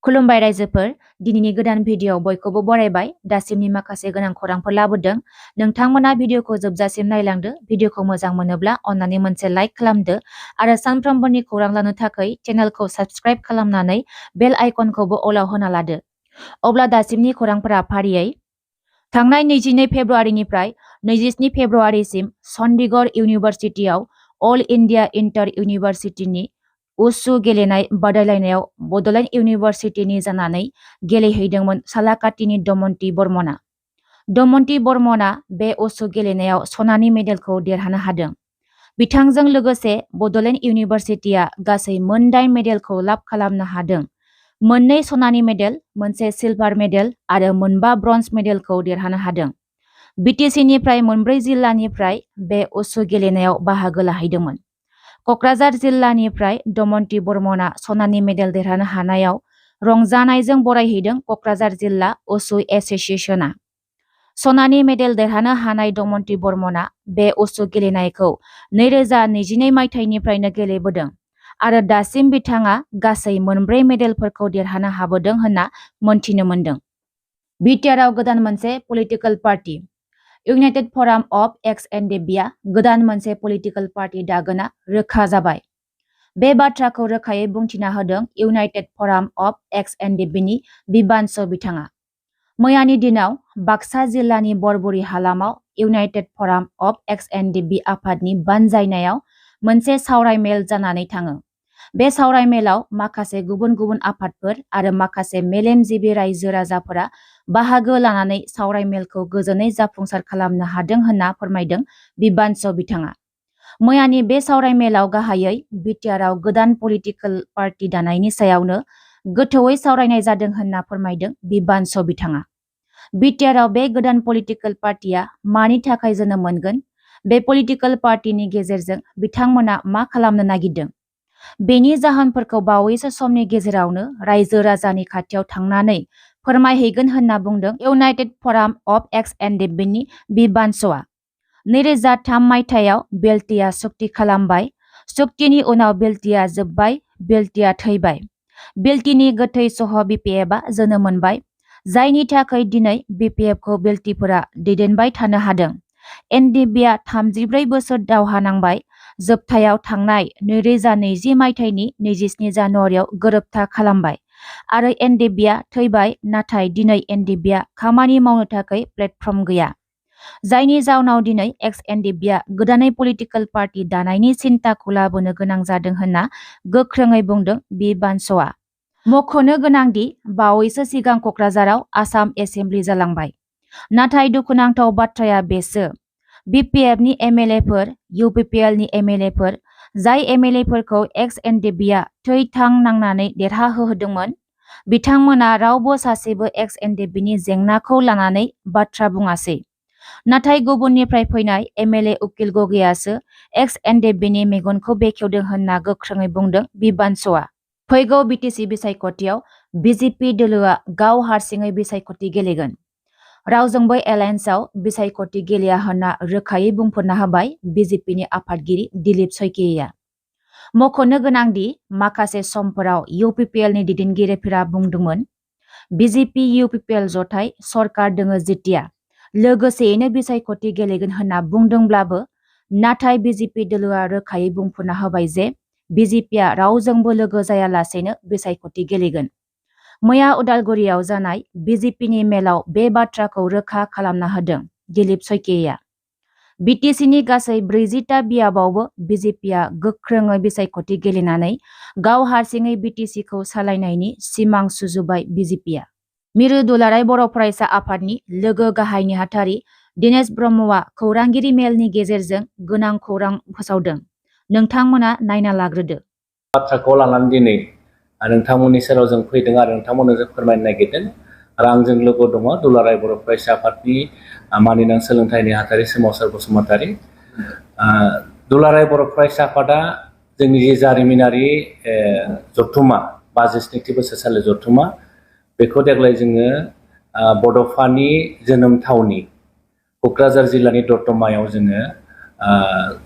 खुलुमबाय रायजोफोर दिनैनि गोदान भिडिअ बयखौबो बरायबाय दासिमनि माखासे गोनां खौरांफोर लाबोदों नोंथांमोना भिडिअखौ जोबजासिम नायलांदो भिडिअखौ मोजां मोनोब्ला अन्नानै मोनसे लाइक खालामदो आरो सानफ्रोमबोनि खौरां लानो थाखाय चेनेलखौ साबस्क्राइब खालामनानै बेल आइकनखौबो अलाव होना लादो अब्ला दासिमनि खौरांफोरा फारियै थांनाय 22 फेब्रुआरिनिफ्राय 27 फेब्रुआरिसिम चंडीगढ़ इउनिभारसिटियाव अल इन्डिया इन्टार इउनिभारसिटिनि UPPL गेलेनाय बादायलायनायाव बड'लेण्ड इउनिभारसिटिनि जानानै गेलेहैदोंमोन सालाकाटिनि दमयन्ती बर्मनआ। दमयन्ती बर्मनआ बे UPPL गेलेनायाव सनानि मेडेलखौ देरहानो हादों। बिथांजों लोगोसे बड'लेण्ड इउनिभारसिटिया गासै मोन 8 मेडेलखौ लाब खालामनो हादों। मोननै सनानि मेडेल, मोनसे सिलभार मेडेल आरो मोनबा ब्रन्ज मेडेलखौ देरहानो हादों। BTCनिफ्राय मोनब्रै जिल्लानिफ्राय बे UPPL गेलेनायाव बाहागो लाहैदोंमोन। क'क्राझार जिल्लानिफ्राय दमयन्ती बर्मनआ सनानि मेडेल देरहानो हानायाव रंजानायजों बरायहैदों क'क्राझार जिल्ला UPPL एस'सिएशनआ। सनानि मेडेल देरहानो हानाय दमयन्ती बर्मनआ बे UPPL गेलेनायखौ 2022 मायथाइनिफ्रायनो गेलेबोदों आरो दासिम बिथाङा गासै मोनब्रै मेडेलफोरखौ देरहानो हाबोदों होनना मोनथिनो मोन्दों। बिटिआरआव गोदान मोनसे पलिटिकेल पार्टी इउनाइटेड फराम अफ एक्स-एनडिपिआ गोदान मोनसे पलिटिकेल पार्टी दागोना रोखा जाबाय। बे बाथ्राखौ रोखायै बुंथिना होदों इउनाइटेड फराम अफ एक्स-एनडिपिनि बिबानस' बिथाङा। मैयानि दिनाव बाक्सा जिल्लानि बरबुरि हालामाव इउनाइटेड फराम अफ एक्स-एनडिपि आफादनि बानजायनायाव मोनसे सावरायमेल जानानै थाङो। बे सावरायमेलाव माखासे गुबुन गुबुन आफादफोर आरो माखासे मेलेमजिबि रायजो राजाफोरा बाहागो लानानै सावरायमेलखौ गोजोनै जाफुंसार खालामनो हादों होनना फोरमायदों बिबानस' बिथाङा। मैयानि बे सावरायमेलाव गाहायै बिटिआरआव गोदान पलिटिकेल पार्टी दानायनि सायावनो गोथौयै सावरायनाय जादों होनना फोरमायदों बिबानस' बिथाङा। बिटिआरआव बे गोदान पलिटिकेल पार्टीआ मानि थाखाय जोनोम मोनगोन, बे पलिटिकेल पार्टीनि गेजेरजों बिथांमोना मा खालामनो नागिरदों, बेनि जाहोनफोरखौ बावैसो समनि गेजेरावनो रायजो राजानि खाथियाव थांनानै फोरमायहैगोन होनना बुंदों इउनाइटेड फराम अफ एक्स-एनडिपिनि बिबानस'आ। 2003 मायथाइयाव बेल्टिआ सुक्ति खालामबाय। सुक्तिनि उनाव बेल्टिआ जोबबाय, बेल्टिआ थैबाय। बेल्टिनि गोथै सह BPFआ जोनोम मोनबाय, जायनि थाखाय दिनै BPFखौ बेल्टिफोरा दैदेनबाय थानो हादों। एनडिपिआ 34 बोसोर दावहा नांबाय, जोबथायाव थांनाय 2020 मायथाइनि 27 जानुवारियाव गोरोबथा खालामबाय आरो एनडिपिआ थैबाय नाथाय दिनै एनडिपिआ खामानि मावनो थाखाय प्लेटफर्म गैया। जायनि जाउनाव दिनै एक्स-एनडिपिआ गोदानै पलिटिकेल पार्टी दानायनि सिन्ताखौ लाबोनो गोनां जादों होनना गोख्रोङै बुंदों बिबानस'आ। मख'नो गोनांदि बावैसो सिगां क'क्राझाराव आसाम एसेम्बलि जालांबाय। नाथाय दुखुनांथाव बाथ्राया बेसो BPFनि एमएलएफोर, UPPLनि एमएलएफोर, जाय एमएलएफोरखौ एक्स-एनडिपिआ थै-थां नांनानै देरहाहोदोंमोन, बिथांमोना रावबो सासेबो एक्स-एनडिपिनि जेंनाखौ लानानै बाथ्रा बुङासै। नाथाय गुबुननिफ्राय फैनाय एमएलए उकिल गगैयासो एक्स-एनडिपिनि मेगनखौ बेखेवदों होनना गोख्रोङै बुंदों बिबानस'आ। फैगौ BTC बिसायख'थियाव BJP दोलोआ गाव हारसिङै बिसायख'थि गेलेगोन। रावजोंबो एलायन्सआव बिसायख'थि गेलेया होनना रोखायै बुंफोरना होबाय BJPनि आफादगिरि दिलीप सैकिया। मख'नो गोनांदि माखासे समफोराव UPPLनि दैदेनगिरिफोरा बुंदोंमोन BJP UPPL जथाय सरकार दोङो जेतिया लोगोसेयैनो बिसायख'थि गेलेगोन होनना बुंदोंब्लाबो नाथाय BJP दोलोआ रोखायै बुंफोरना होबाय जे BJPआ रावजोंबो लोगो जायालासेनो बिसायख'थि गेलेगोन। मैया उदालगुरियाव जानाय BJPनि मेलाव बे बाथ्राखौ रोखा खालामना होदों दिलीप सैकिया। BTCनि गासै 40टा बियाबावबो BJPआ गोख्रोङै बिसायख'थि गेलेनानै गाव हारसिङै BTCखौ सालायनायनि सिमां सुजुबाय BJPआ। मिरु दुलाराय बर' फरायसा आफादनि लोगो गाहाय नेहाथारि दिनेश ब्रह्मआ खौरांगिरि मेलनि गेजेरजों गोनां खौरां फोसावदों। नोंथांमोना नायना लाग्रोदो। बाथ्राखौ लानानै दिनै नोंथांमोननि सेराव जों फैदों आरो नोंथांमोननो जों फोरमायनो नागिरदों आरो आंजों लोगो दङ दुलाराय बर' फरायसा आफादनि मानिनां सोलोंथाइ नेहाथारि सोमावसार बसुमतारी। दुलाराय बर' फरायसा आफादा जोंनि जे जारिमिनारि जथुमा 62थि बोसोरसालि जथुमा बेखौ देग्लाय जोङो बड'फानि जोनोम थावनि क'क्राझार जिल्लानि दतमायाव जोङो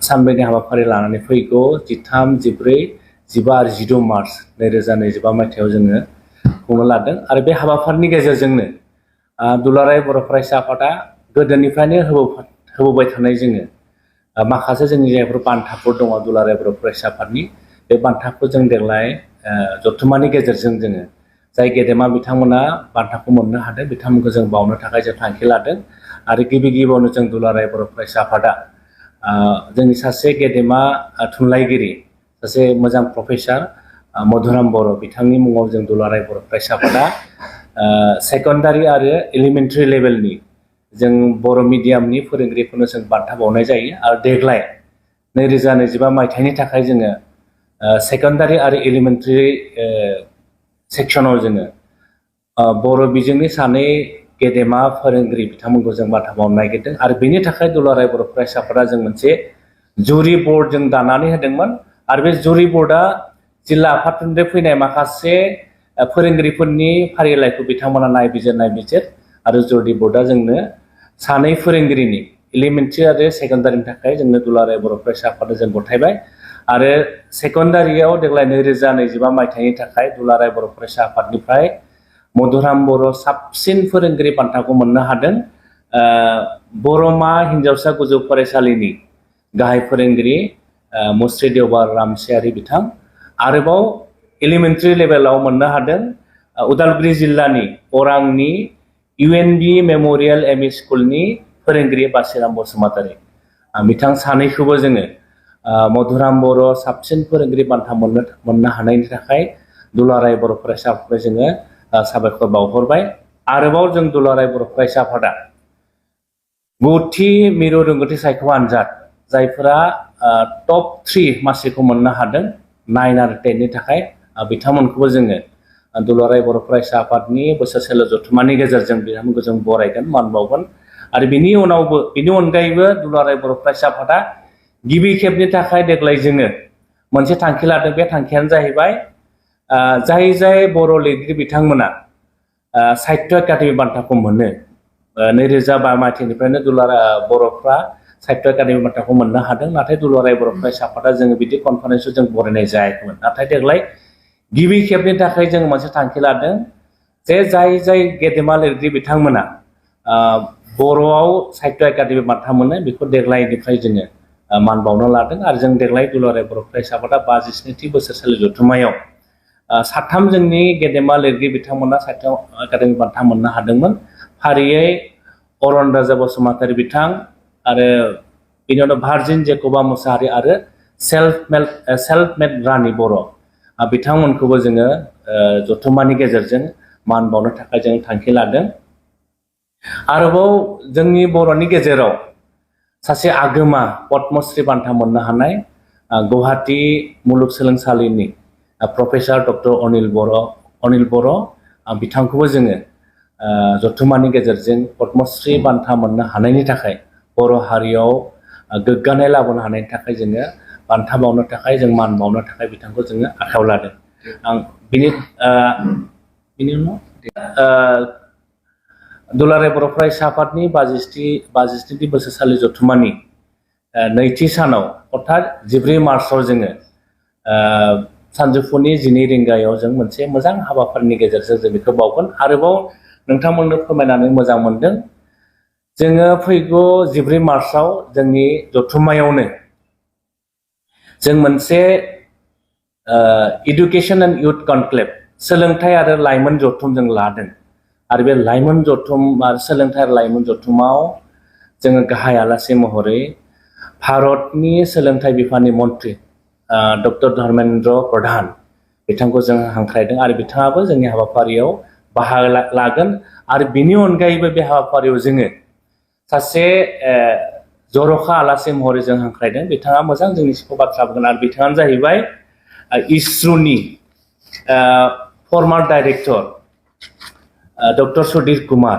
सानब्रैनि हाबाफारि लानानै फैगौ 13, 14, 15 आरो 16 मार्च 2025 मायथाइयाव जोङो खुंनो लादों आरो बे हाबाफारिनि गेजेरजोंनो दुलाराय बर' फरायसा आफादा गोदोनिफ्रायनो होबोबाय थानाय जोङो माखासे जोंनि जायफोर बान्थाफोर दङ दुलाराय बर' फरायसा आफादनि बे बान्थाखौ जों देग्लाय जथुम्मानि गेजेरजों जोङो जाय गेदेमा बिथांमोना बान्थाखौ मोननो हादों बिथांमोनखौ जों बावनो थाखाय जों थांखि लादों आरो गिबियावनो जों दुलाराय बर' फरायसा आफादा जोंनि सासे गेदेमा थुनलाइगिरि सासे मोजां प्रफेसार मधुराम बर' बिथांनि मुङाव जों दुलाराय बर' फरायसा आफादा सेकेन्डारि आरो एलिमेन्टारि लेभेलनि जों बर' मिडियामनि फोरोंगिरिफोरनो जों बान्था बावनाय जायो आरो देग्लाय 2025 मायथाइनि थाखाय जोङो सेकेन्डारि आरो एलिमेन्टारि सेक्सनाव जोङो बर' बिजोंनि सानै गेदेमा फोरोंगिरि बिथांमोनखौ जों बान्था बावनो नागिरदों आरो बेनि थाखाय दुलाराय बर' फरायसा आफादा जों मोनसे जुरि बर्ड जों दानानै होदोंमोन आरो बे जुरि बर्डआ जिल्ला आफादनिफ्राय फैनाय माखासे फोरोंगिरिफोरनि फारिलाइखौ बिथांमोना नायबिजिर आरो जुरि बर्डआ जोंनो सानै फोरोंगिरिनि एलिमेन्टारि आरो सेकेन्डारिनि थाखाय जोंनो दुलाराय बर' फरायसा आफादनो जों गथायबाय आरो सेकेन्डारियाव देग्लाय 2025 मायथाइनि थाखाय दुलाराय बर' फरायसा आफादनिफ्राय मधुराम बर' साबसिन फोरोंगिरि बान्थाखौ मोननो हादों बर'मा हिन्जावसा गोजौ फरायसालिनि गाहाय फोरोंगिरि मुस्रि देवबार रामसियारि बिथां आरोबाव एलिमेन्टारि लेभेलाव मोननो हादों उदालगुरि जिल्लानि अरांनि UNB मेम'रियेल एम इ स्कुलनि फोरोंगिरि बासिराम बसुमतारी बिथां सानैखौबो जोङो मधुराम बर' साबसिन फोरोंगिरि बान्था मोननो हानायनि थाखाय दुलाराय बर' फरायसा आफादनो जोङो साबायखर बावहरबाय आरोबाव जों दुलाराय बर' फरायसा आफादा गुथि मिरु रोंगौथि सायख' आनजाद जायफोरा टप 3 मासिखौ मोननो हादों 9 आरो 10 नि थाखाय बिथांमोनखौबो जोङो दुलाराय बर' फरायसा आफादनि बोसोरसेल' जथुम्मानि गेजेरजों बिथांमोनखौ जों बरायगोन मान बावगोन आरो बिनि अनगायैबो दुलाराय बर' फरायसा आफादा गिबि खेबनि थाखाय देग्लाय जोङो मोनसे थांखि लादों बे थांखियानो जाहैबाय जाय बर' लिरगिरि बिथांमोना साहित्य एकाडेमि बान्थाखौ मोनो 2005 मायथाइनिफ्रायनो बर'फ्रा साहित्य एकाडेमि बान्थाखौ मोननो हादों नाथाय दुलाराय बर' फरायसा आफादा जोङो बिदि कनफारेन्सआव जों बरायनाय जायाखैमोन नाथाय देग्लाय गिबि खेबनि थाखाय जों मोनसे थांखि लादों जे जाय गेदेमा लिरगिरि बिथांमोना बर'आव साहित्य एकाडेमि बान्था मोनो बेखौ देग्लायनिफ्राय जोङो मान बावनो लादों आरो जों देग्लाय दुलाराय बर' फरायसा आफादा 52थि बोसोरसालि जथुम्मायाव 3 जोंनि गेदेमा लिरगिरि बिथांमोना साहित्य एकाडेमि बान्था मोननो हादोंमोन फारियै अरन राजा बसुमतारी बिथां आरो बिनि उनाव भारजिन जेकबा मुसाहारि आरो सेल्फ मेड रानि बर' बिथांमोनखौबो जोङो जथुम्मानि गेजेरजों मान बावनो थाखाय जों थांखि लादों आरोबाव जोंनि बर'नि गेजेराव सासे आगोमा पद्मश्री बान्था मोननो हानाय गुवाहाटी मुलुगसोलोंसालिनि प्रफेसार डक्टर अनिल बर' बिथांखौबो जोङो जथुम्मानि गेजेरजों पद्मश्री बान्था मोननो हानायनि थाखाय बर' हारियाव गोग्गानाय लाबोनो हानायनि थाखाय जोङो बान्था बावनो थाखाय जों मान बावनो थाखाय बिथांखौ जोङो आखायाव लादों आं बिनि उनाव दुलाराय बर' फरायसा आफादनि 52थि बोसोरसालि जथुम्मानि नैथि सानाव अर्थात 14 मार्चआव जोङो सानजौफुनि 12 रिंगायाव जों मोनसे मोजां हाबाफारिनि गेजेरजों जों बेखौ बावगोन आरोबाव नोंथांमोननो फोरमायनानै मोजां मोनदों जोङो फैगौ 14 मार्चआव जोंनि जथुम्मायावनो जों मोनसे इडुकेसन एन्ड इउथ कनक्लेभ सोलोंथाइ आरो लाइमोन जथुम जों लादों आरो बे लाइमोन जथुम आरो सोलोंथाइ आरो लाइमोन जथुमाव जोङो गाहाय आलासि महरै भारतनि सोलोंथाइ बिफाननि मन्त्रि डक्टर धर्मेन्द्र प्रधान बिथांखौ जों हांख्रायदों आरो बिथाङाबो जोंनि हाबाफारियाव बाहागो लागोन आरो बिनि अनगायैबो बे हाबाफारियाव जोङो सासे जर'खा आलासि महरै जों हांख्रायदों बिथाङा मोजां जोंनि सिगाङाव बाथ्रा बुंगोन आरो बिथाङानो जाहैबाय इसर'नि former director doctor Sudhir Kumar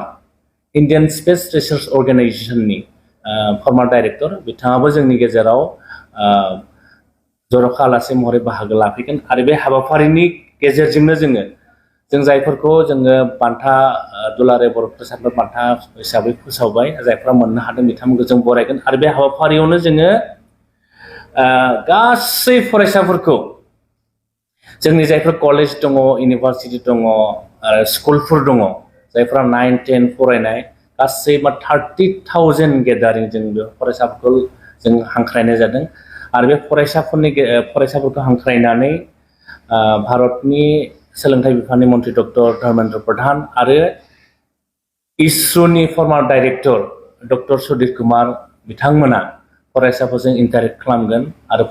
Indian space research अर्गेनाइजेशननि फर्मार डाइरेक्टर बिथाङाबो जोंनि गेजेराव जर'खा आलासि महरै बाहागो लाफैगोन आरो बे हाबाफारिनि गेजेरजोंनो जों जायफोरखौ जोङो बान्था दुलाराय बर' फरायसा आफाद बान्था हिसाबै फोसावबाय जायफ्रा मोननो हादों बिथांमोनखौ जों बरायगोन आरो बे हाबाफारियावनो जोङो गासै फरायसाफोरखौ जोंनि जायफोर कलेज दङ, इउनिभारसिटि दङ आरो स्कुलफोर दङ, जायफोरा 9, 10 फरायनाय गासै 30,000 गेदारिं जों बे फरायसाफोरखौ जों हांख्रायनाय जादों आरो बे फरायसाफोरखौ हांख्रायनानै भारतनि सोलोंथाइ बिफाननि मन्त्रि डक्टर धर्मेन्द्र प्रधान आरो इसर'नि former director doctor Sudhir Kumar बिथांमोना फरायसाफोरजों इन्टारेक्ट खालामगोन आरो